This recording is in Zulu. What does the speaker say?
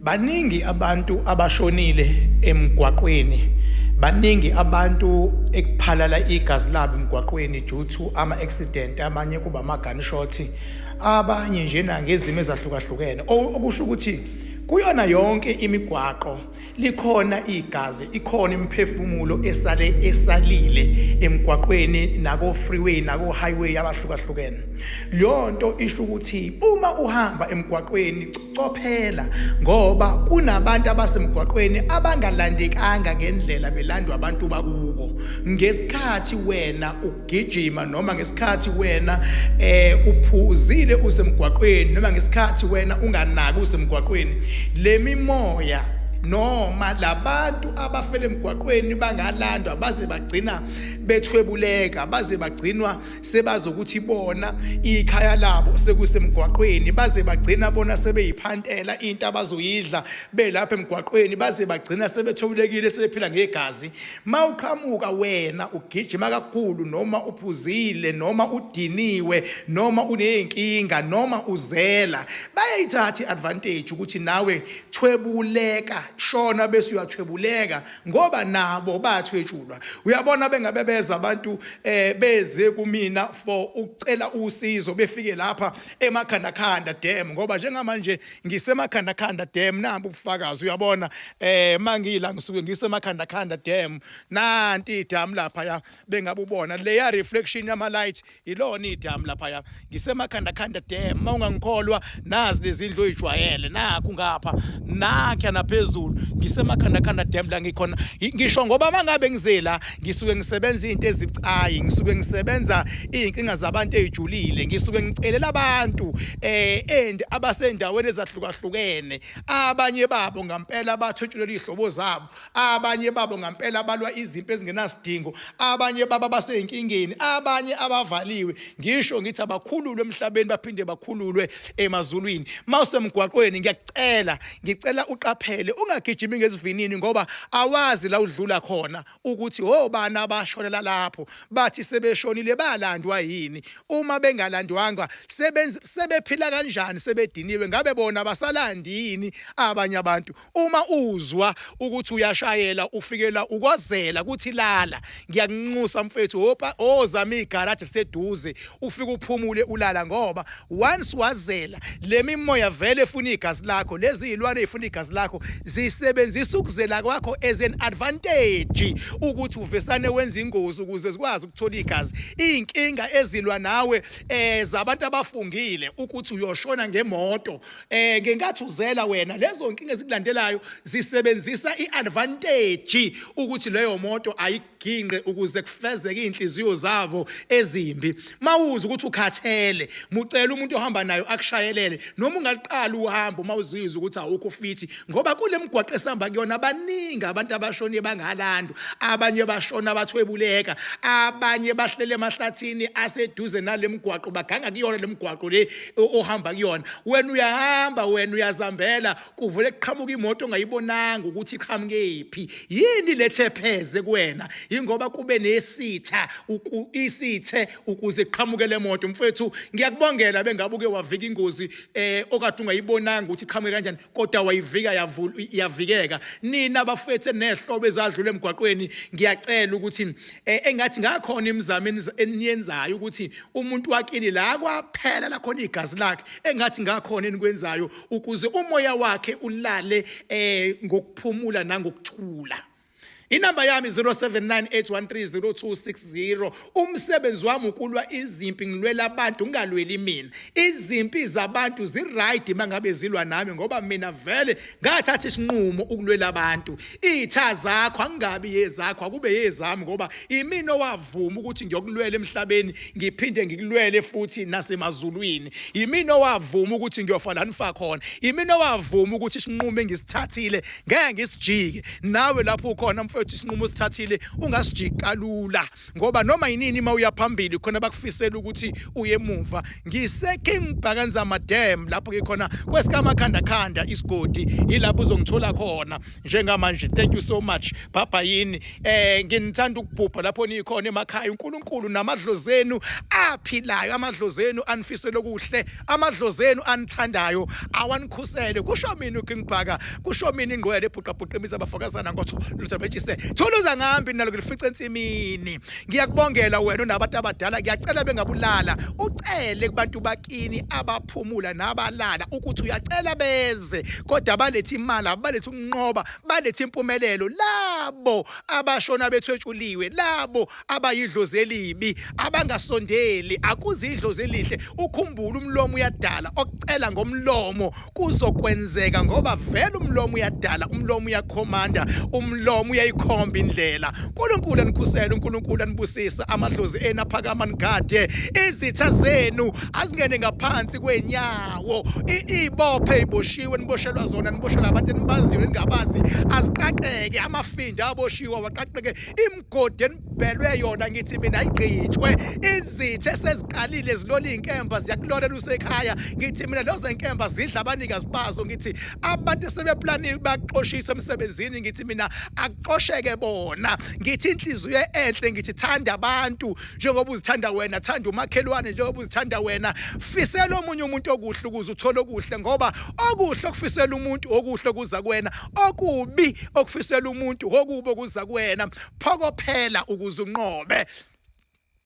Baningi abantu abashonile emgwaqweni, baningi abantu ekuphalala igazi labo emgwaqweni due to ama-accident, amanye kuba ama-gunshot, abanye njena ngezimo ezahlukahlukene. Okusho ukuthi kuyona yonke imigwaqo likhona igazi, ikhona imiphefumulo esale esalile emgwaqweni nako freeway nako highway abahlukahlukene. Leyo nto isho ukuthi uma uhamba emgwaqweni cophela ngoba kunabantu abasemgwaqweni abangalandekanga ngendlela belandwa abantu bakubo ngesikhathi wena ugijima noma ngesikhathi wena uphuzile usemgwaqweni noma ngesikhathi wena unganaki usemgwaqweni lemimoya noma labantu abafele emgwaqweni bangalandwa baze bagcina bethwebuleka baze bagcinwa sebazokuthi bona ikhaya labo sekusemgwaqweni baze bagcina bona sebeyiphantela into abazoyidla belapha emgwaqweni baze bagcina sebethobulekile sebephila ngegazi. Mawuqhamuka wena ugijima kakhulu noma uphuzile noma udiniwe noma uneyinkinga noma uzela, bayayithatha i-advantage ukuthi nawe thwebuleka shona bese uyathwebuleka ngoba nabo bathwetshulwa. Uyabona bengabe beza abantu beze kumina for ukucela usizo, befike lapha eMakhandakhanda Dam, ngoba njengamanje ngiseMakhandakhanda Dam, nampu ubufakazi. Uyabona mangila ngisuke ngiseMakhandakhanda Dam, nanti idamu lapha ya bengabubona leya reflection yama light, ilona idamu lapha ya. NgiseMakhandakhanda Dam, mawungangikholwa nazi lezindlu oyijwayele, nakhu ngapha nakha naphezulu. NgiseMakhandakhanda Dam la ngikhona. Ngisho ngoba mangabe ngize la ngisuke ngisebenza izinto ezibucayi, ngisuke ngisebenza izinkinga zabantu ezijulile, ngisuke ngicelela abantu and abasendaweni ezahlukahlukene. Abanye babo ngampela bathwetshulelwa izihlobo zabo, abanye babo ngampela balwa izimpi ezingenasidingo, abanye baba baseyinkingeni, abanye abavaliwe. Ngisho ngithi abakhululwe emhlabeni baphinde bakhululwe emazulwini. Mawusemgwaqweni ngiyakucela, ngicela uqaphele, ungagijimi ngesivinini ngoba awazi la udlula khona ukuthi obani abashonela lapho, bathi sebeshonile balandwa yini, uma bengalandwanga sebephila kanjani, sebediniwe, ngabe bona basalandi yini abanye abantu. Uma uzwa ukuthi uyashayela ufikela ukwazela ukuthi lala, ngiyakunxusa mfethu, opa ozama igaraji liseduze ufike uphumule ulala, ngoba once wazela le mimoya vele efuna igazi lakho, lezi zilwane ezifuna igazi lakho zisebenzisa ukuzela kwakho as an advantage ukuthi uvesane wenza ingozi ukuze zikwazi ukuthola igazi. Izinkinga ezilwa nawe zabantu abafungile ukuthi uyoshona ngemoto ngenkathi uzela wena, lezo nkinga ezikulandelayo zisebenzisa iadvantage ukuthi leyo moto ayiginqe ukuze kufezeke inhliziyo zabo ezimbi. Mawuza ukuthi ukhathele, mucela umuntu ohamba nayo akushayelele, noma ungaqala uhambo uma uzizwa ukuthi awukho fithi, ngoba kule migwaqo esihamba kuyona baningi abantu abashone bangalandwa, abanye bashona bathwebuleka, abanye bahlele emahlathini aseduze nale migwaqo, baganga kuyona le migwaqo le ohamba kuyona. Wena uyahamba, wena uyazambela, kuvele kuqhamuka imoto ongayibonanga ukuthi iqhamukephi. Yini lethe pheze kuwena? Yingoba kube nesitha isithe ukuze kuqhamuke le moto. Mfethu, ngiyakubongela bengabuke wavika ingozi okade ungayibonanga ukuthi iqhamuke kanjani, kodwa wayivika yavikeka. Nina bafethu enehlobo ezadlula emgwaqweni, ngiyacela ukuthi engathi ngakhona imizamo eniyenzayo ukuthi umuntu wakini la kwaphela lakhona igazi lakhe, engathi ngakhona enikwenzayo ukuze umoya wakhe ulale ngokuphumula nangokuthula. Inamba yami 0798130260. Umsebenzi wami ukulwa izimpi, ngilwela abantu, ngingalweli mina. Izimpi zabantu zi-right mangabe zilwa nami, ngoba mina vele ngathatha isinqumo ukulwela abantu. Iy'tha zakho angingabi yezakho, akube yezami, ngoba imina owavuma ukuthi ngiyokulwela emhlabeni, ngiphinde ngikulwele futhi nasemazulwini. Yimina owavuma ukuthi ngiyofa la nifa khona, yimina owavuma ukuthi isinqumo engisithathile ngeke ngisijike. Nawe lapho ukhona mfowethu. mfowethu, isinqumo osithathile ungasijiki kalula, ngoba noma yinini uma uya phambili khona bakufisela ukuthi uye emuva. Ngise King Bhakanzama Dam lapho ngikhona kwesikamakhandakhanda isigodi, yilapho uzongithola khona njengamanje. Thank you so much, baba. Yini nginithanda ukubhubha lapho nikhona emakhaya. uNkulunkulu namadlozi enu aphilayo, amadlozi enu anifisele okuhle, amadlozi enu anithandayo awanikhusele. Kusho mina uKing Bhaka, kusho mina ingqwele ebhuqabhuqa imizi abafokazana ngotho lutho betshise thuluza ngambi nalo ngilifice ensimini. Ngiyakubongela wena unabantu abadala, ngiyacela bengabulala, ucele kubantu bakini abaphumula nabalala ukuthi uyacela beze, kodwa balethe imali, abalethe ukunqoba, balethe impumelelo. Labo abashona bethwetshuliwe, labo abayidlozi elibi abangasondeli, akuze idlozi elihle. Ukhumbule, umlomo uyadala, okucela ngomlomo kuzokwenzeka, ngoba vele umlomo uyadala, umlomo uyakhomanda, umlomo uyayikhomba indlela. uNkulunkulu anikhusele, uNkulunkulu anibusise, amadlozi enu aphakama nigade, izitha zenu azingene ngaphansi kwenyawo, ibophe iboshiwe, niboshelwa zona, niboshelwa abantu enibaziyo ningabazi, aziqaqeke amafinda aboshiwe waqaqeke, imigodi enibhelwe yona ngithi mina ayigqitshwe. Izitha eseziqalile zilola iy'nkemba ziyakulolela usekhaya, ngithi mina lezo nkemba zidla abanikazi bazo. Ngithi abantu sebeplanile bakuxoshisa emsebenzini, ngithi mina akuxosheke bona. Ngithi inhliziyo enhle, ngithi thanda abantu njengoba uzithanda wena, thanda umakhelwane njengoba uzithanda wena, fisela omunye umuntu okuhle ukuze uthole okuhle, ngoba okuhle okufisela umuntu okuhle kuza kuwena, okubi okufisela umuntu okubi okuza kuwena. Phokophela ukuze unqobe.